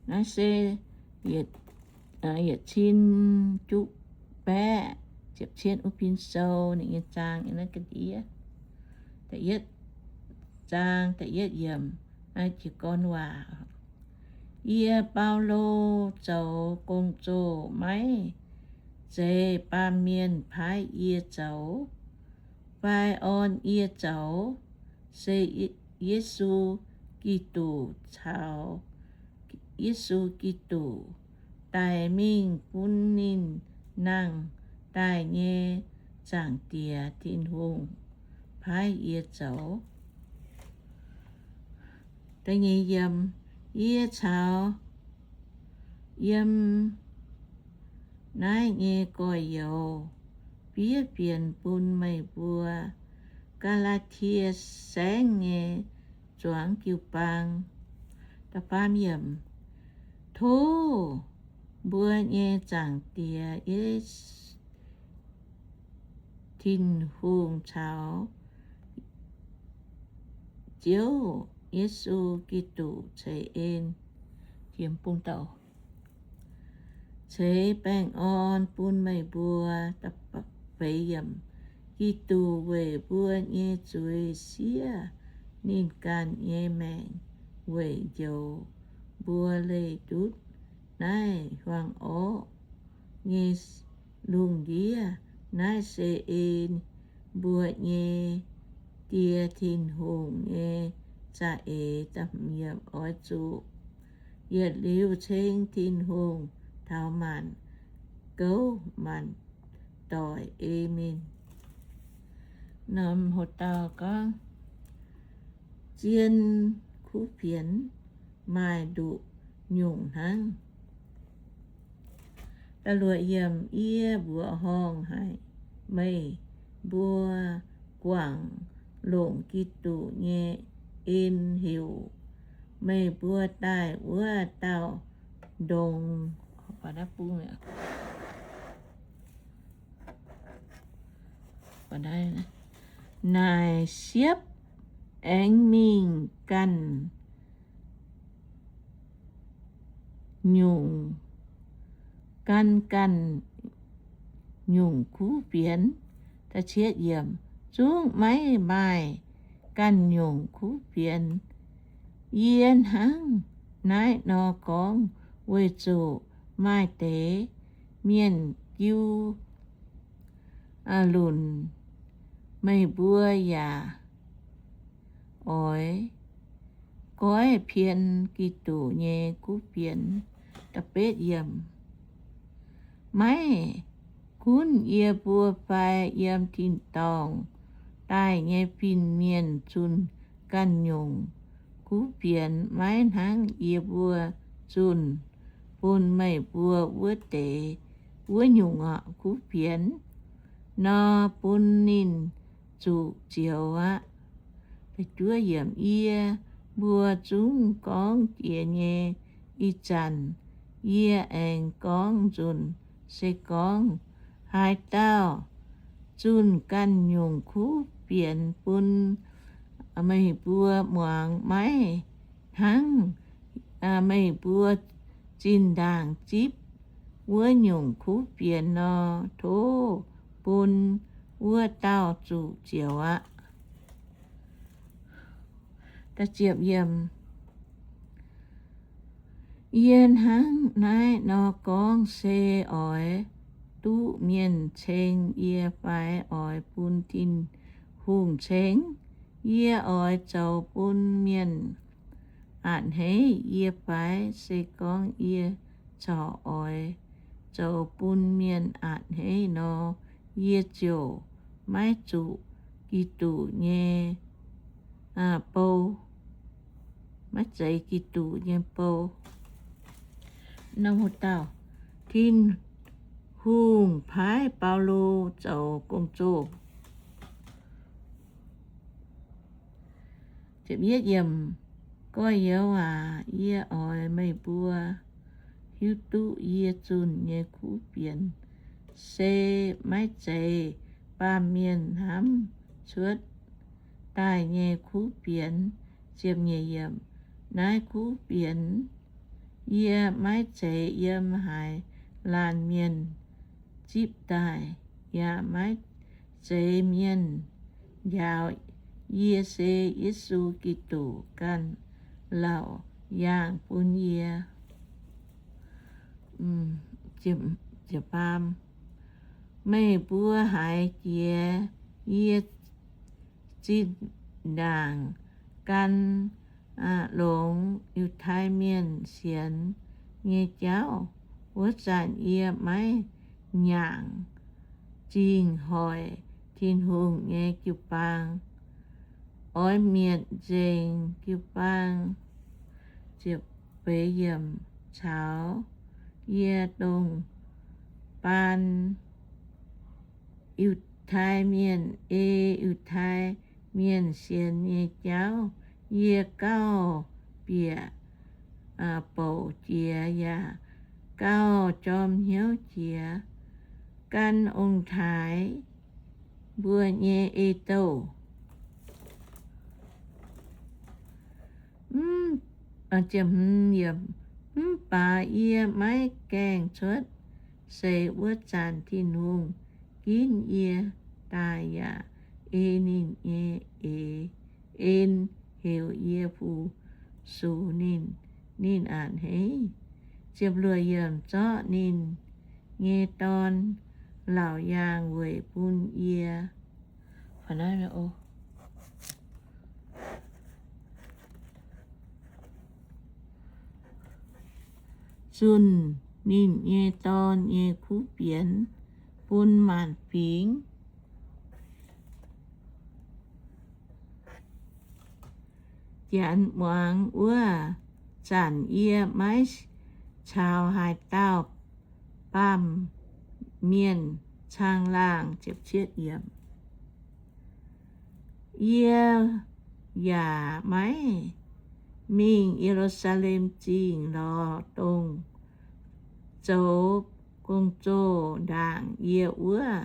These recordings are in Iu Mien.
Naaiv se yietc, yietc cin juqv baeqv ziepc cien wuov pin sou ninh nyei zaang, naaiv ga'ndiev da'yietv zaang da'yietv yiemc, jiez gorn waac. Yie, Baulo, zoux gong-zoh maiv zeiz baamh mienh paaiv yie zoux fai orn yie zoux, se Yesu Giduc caux Yesu Giduc daic mingh bun ninh nangh daaih nyei Zaangc Diex Tin-Hungh paaiv yie zoux. Yie caux yiem naaiv nyei gorx-youz fiev fienx bun meih mbuo Gaa^laa^tie Saengv nyei zuangx jiu-baang. Tov mbuo nyei Zaangc Diex, Tin-Hungh caux Ziouv Yesu Giduc ceix en, ceix baengh orn bun meih mbuo. Giduc weic mbuo nyei zuiz siev ninh ganh nyei maengc weic njoux mbuo leih ndutv naaiv hiuang orqv nyei lungh ndiev. Naaiv se ei mbuo nyei Die, Tin-Hungh nyei za'eix. Oix zuqc yietc liuz ceng Tin-Hungh taux maanc gouv maanc doic. Aamen. Norm hoc dauh gorngv, zien kuv fienx maaih nduqc nyungc hnangv. Da'luoqc yiemc, yie mbuoqc horngh haic meih mbuo guangc longc Giduc nyei en heuc meih mbuo daaih wuov dauh ndongx naaic siepv aengx mingh ganh nyungc, gan ganh nyungc kuv fienx. Zungv maiv maaih ganh nyungc kuv fienx. Yie hnangv naaiv nor gorngv weic zuqc maaih deix mienh jiu lunc meih mbuo yaac oix goiv pien Giduc nyei kuv fienx. Maiv gunv yie mbuo fai yiem tin-dorngh daaih nyei fin-mienh zunh ganh nyungc kuv fienx, maiv hnangv yie mbuo zunh bun meih mbuo wuov deix, wuov nyungc kuv fienx nor, bun ninh zuqc zioux aqv. Yie mbuo zungv gorngv jiex nyei ih zanc, yie aengx gorngv nzunc. Se gorngv haaix dauh zunh ganh nyungc kuv fienx bun meih mbuo muangx, maiv hnangv meih mbuo zinh ndaangc zipv wuov nyungc kuv fienx nor, tov bun wuov dauh zuqc zioux aqv. Yie hnangv naaiv nor gorngv se oix duqv mienh ceng yie fai oix bun Tin-Hungh ceng? Yie oix zoux bun mienh a'hneiv yie fai? Se gorngv yie corc oix zoux bun mienh a'hneiv nor, yie ziouc maiv zuqc Giduc nyei bou, maiv zeiz Giduc nyei bou. Tin-Hungh paaiv Baulo zoux gong-zoh. Gorx-youz aac, yie oix meih mbuo hiuv duqv yie zunh nyei kuv fienx se maiv zeiz baamh mienh hnamv cuotv daaih nyei kuv fienx. Naaiv kuv fienx Yie maiv zeiz yiem haaix laanh mienh zipv daaih, yaac maiv zeiz mienh njaaux yie, se Yesu Giduc ganh laauc yaangh bun yie. Meih mbuo haiz jiex yie zinh ndaangc gan longx Yiutai Mienh sienx nyei jauv. Wuov zanc yie maiv nyaangc zingh hoic Tin-Hungh nyei jiu-baang, oix mietc nzengc jiu-baang caux yie dongh baan Yiutai Mienh, ei Yiutai Mienh sienx nyei jauv. Yie gauh bieqc bouc jiex yaac gauh jorm hnyouv jiex gan ong-taaix mbuo nyei ei-douh. Mv baac yie maiv gaengh cuotv seix wuov zanc Tin-Hungh ginv yie daaih yaac ei ninh nyei eix en heuc yie fu-sux ninh, ninh a'hneiv haic. Ziepc luoqc yiemc, zorqv ninh nyei Dorn laauc yaangh weic bun yie. Zunh ninh nyei Dorn nyei kuv fienx bun maanc fingx. Janx muangx wuov zanc yie maiv caux haaix dauh baamh mienh caangh laangh. Yie yaac maiv mingh Ye^lu^saa^lem Zingh lorz dongh zoux gong-zoh ndaangc yie wuov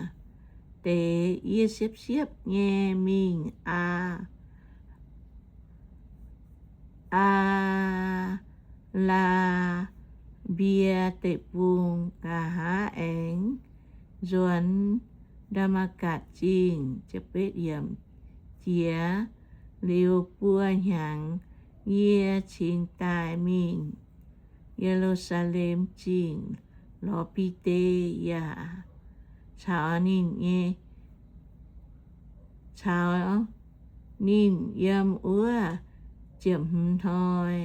deix. Yie siepv-siepv nyei mingh Aa, Aa^laa^mbie Deic-Bung, nqa'haav aengx nzuonx Ndaa^matv^gatc Zingh. Jiex liuz buo hnyangx, yie cingx daaih mingh Ye^lu^saa^lem Zingh lorz Bide yaac caux ninh nyei, caux ninh yiem wuov ziepc hmz hnoi.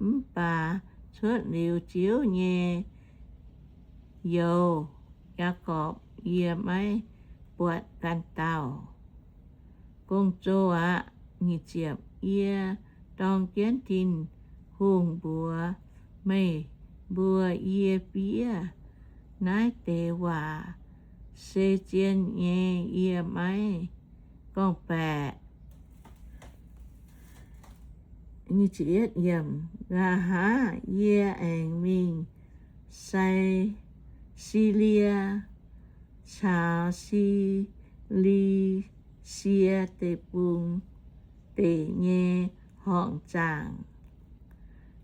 Mv baac cuotv liuz Ziouv nyei youz, Yaagorpc, yie maiv buatc ganh dauh. Gong-zoh aqv. Yie dorng jienv Tin-Hungh mbuox meih mbuo, yie fiev naaiv deix waac se zien nyei, yie maiv gorngv-baeqc. Nqa'haav yie aengx mingh Silie caux Si^li^sie Deic-Bung deic nyei horngc zaangc.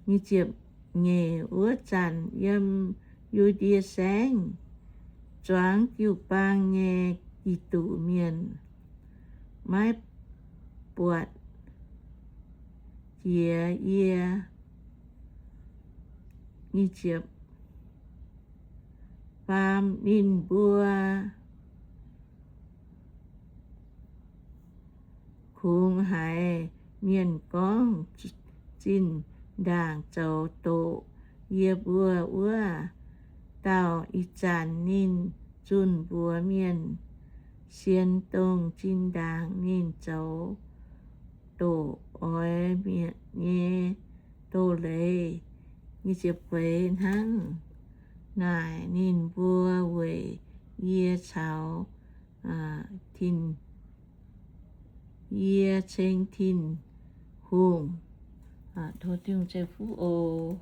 Nyeic wuov zanc yiem Yu^ndie Saengv zuangx jiu-baang nyei Giduc Mienh maiv buatc jiex yie. Baamh ninh mbuo kungx haiz mienh gorngv zinh ndaangc zoux doqc yie mbuo wuov dauh. Ih zanc ninh zunh mbuox mienh sienx dongh zinh ndaangc ninh zoux doqc oix mietc nyei doz-leiz. Hnangv naaic ninh mbuo weic yie caux tin, yie ceng Tin-Hungh. Tov Tin-Hungh ceix fuqv oc.